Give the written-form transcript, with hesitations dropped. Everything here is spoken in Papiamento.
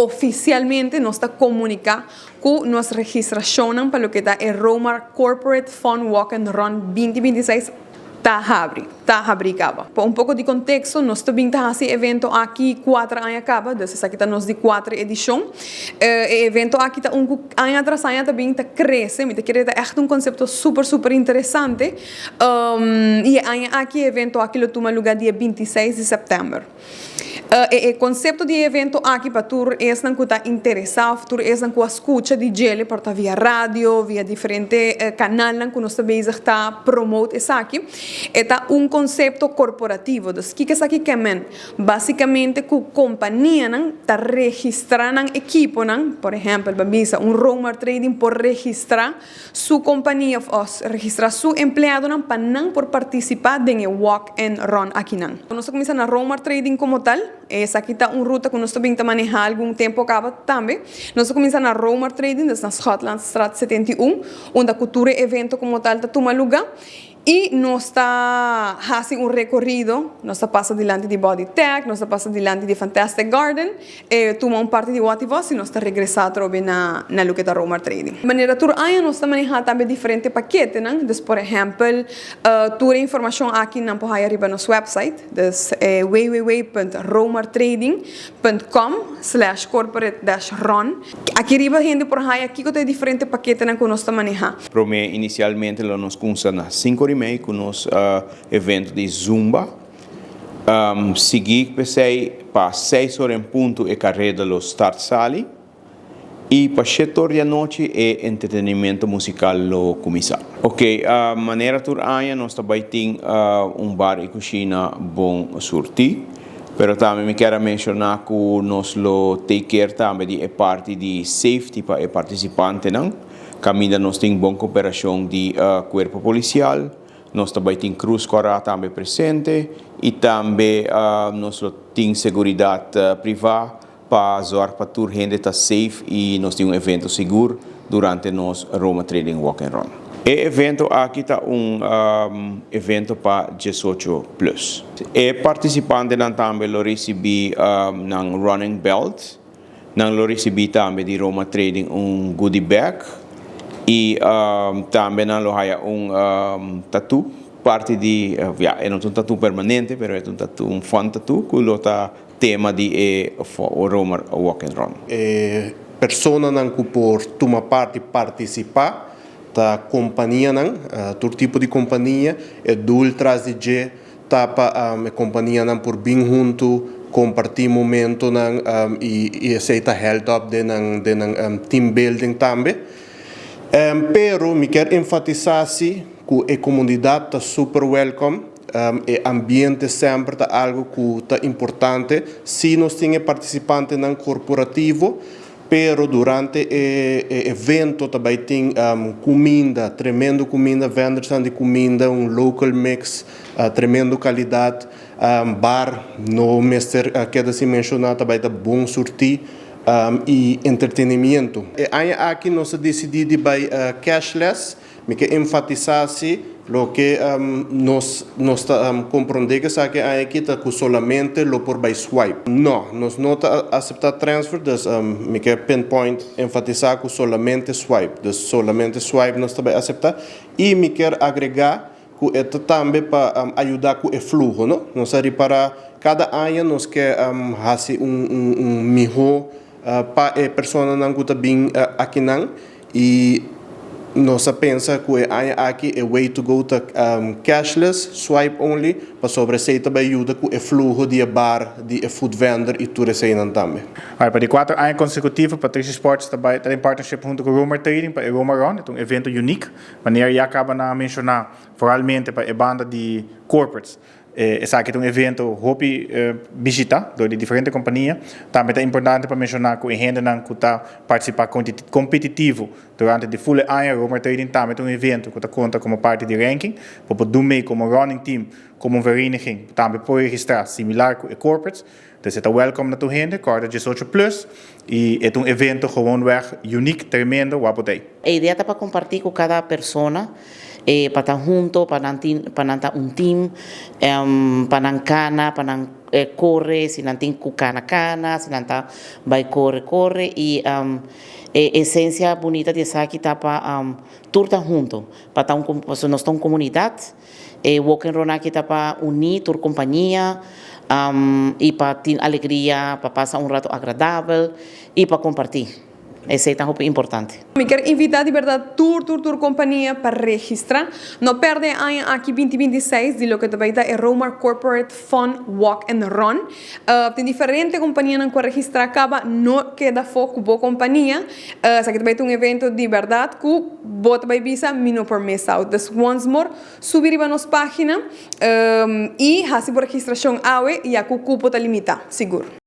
Oficialmente nos ta comunica cu nos registracionnan pa loke ta e Romar Corporate Fun Walk and Run 2026 ta habri caba. Pa un poco di contexto, nos tambe ta haci evento aki 4 aña caba, dus esaki ta nos di cuater edicion. E evento aki ta un aña tras aña tambe ta crece, mi ta kere echt un concepto super super interesante. Y aña aki evento aki lo tuma luga dia 26 di september. E concepto di evento aki, pa tur esnan cu ta interesa, tur esnan cu a scucha di dje, por ta via radio, via diferente canal cu nos ta bezig ta promote esaki, ta un concepto corporativo. Dus kico esaki kiermen? Basicamente cu compania nan ta registra nan ekipo nan, por ehempel, ban bisa un Romar Trading por registra su compania of registra su empleado nan pa nan por participa den e walk and run aki nan. Nos a cuminsa na Romar Trading como tal, esaki ta un ruta cu nos tambe ta maneha algun tempo caba tambe. Nos a cuminsa na Romar Trading, na Schotlandstraat 71, unda cu tur evento como tal ta tuma luga. Y nos ta haciendo un recorido, nos ta pasa dilanti di Body Tech, nos ta pasa dilanti di Fantastic Garden, tuma un parti di Wativos y nos ta regresa atrobe na loke ta Romar Trading. Manera tur aña nos ta maneha tambe diferente pakete, no? Dus, por ehempel, tur informacion aki nan por haya riba nos website, dus www.romartrading.com/corporate-run. Aki riba hende por haya aki cu diferente pakete cu nos ta maneha. Prome, inicialmente nos cuminsa na 5:30 cu nos evento di Zumba. Sigui pesey pa 6 or en punto e careda lo start sali. Y pa 7 or di anochi e entretenimento musical lo cuminsa. Ok, manera tur aña nos tambe tin un bar y cushina bon surti. Pero tambe mi kier menciona cu nos lo take care tambe di e parti di safety pa e participante nan. Caminda nos tin bon cooperacion di cuerpo policial, nos tambe tin Cruz Cora tambe presente y tambe nos tin seguridad priva pa zorg pa tur hende ta safe y nos tin un evento sigur durante nos Romar Trading Walk and Run. E evento aki ta un evento pa 18 plus. E participante nan tambe lo ricibi nan running belt, nan lo ricibi tambe di Romar Trading un goodie bag y tambe nan lo haya un tattoo, parti di, ja, no un tattoo permanente, pero e un tattoo, un fun tattoo, cu lo ta tema di e Romar Walk and Run. E persona nan cu por tuma parti, participa, ta compania nan, tur tipo di compania, e doel tras di dje ta pa e compania nan por bin hunto, comparti momento nan y esey ta help up den nan team building tambe. Pero mi kier enfatisa si cu e comunidad ta super welcome. E ambiente semper ta algo cu ta importante. Si nos tin participante nan corporativo, pero durante e evento tambe tin cuminda, tremendo cuminda, vendors di cuminda, un local mix, tremendo calidad, bar, no mester keda sin menciona, tambe ta bon surti y entretenimento. E aña aki nos a dicidi di bay cashless. Mi kier enfatisa si loke nos ta comprende cu esaki aki ta cu solamente lo por bay swipe. No, nos no ta acepta transfer, dus mi kier pinpoint, enfatisa cu solamente swipe. Dus solamente swipe nos ta bay acepta y mi kier agrega cu e tambe pa yuda cu e fluho, no? Nos a ripara cada aña nos kier haci un miho pa e persona nan cu ta bin aki nan y nos a pensa cu e aña aki e way to go ta cashless, swipe only, pasobra esey tambe yuda cu e fluho di bar, di food vendor y tur esey nan tambe. Alright, pa di 4 aña consecutivo, Patrishi Sports tambe ta den partnership hunto cu Romar Trading pa Romar Run, un evento unico, manera ya caba di menciona, formalmente pa e banda di corporates. Esaki ta un evento hopi bishita di diferente compania. Tambe ta importante pa menciona cu hende nan cu ta participa competitivo durante e full aña, Romar Trading tambe ta un evento cu ta conta como parti di ranking, pa por mee como running team, como un vereniging, tambe por registra similar cu corporates. Dus ta welcome na tur hende, corda 18 plus, y e ta un evento gewoonweg unico, tremendo, wapo day. E idea ta pa comparti cu cada persona, pa ta hunto, pa nan ta un team, pa nan cana, pa nan core, si nan tin cu cana cana, si nan ta bay core core y e esencia bunita di esaki ta pa tur ta hunto, pa ta un, nos ta un comunidad. E walk and run aki ta pa uni tur compania y pa tin alegria, pa pasa un rato agradabel y pa comparti. Esey ta hopi importante. Mi kier invita di berdad tur tur tur compania pa registra. No perde e aña aki 2026 di loke ta bay ta e Romar Corporate Fun Walk and Run. Tin diferente companianan cu a registra caba, no keda afo cu bo compania. Esaki ta bay ta un evento di berdad cu bo ta bay bisa mi no por miss out. Dus once more subi riba nos pagina y haci bo registracion awe ya cu cupo ta limita, sigur.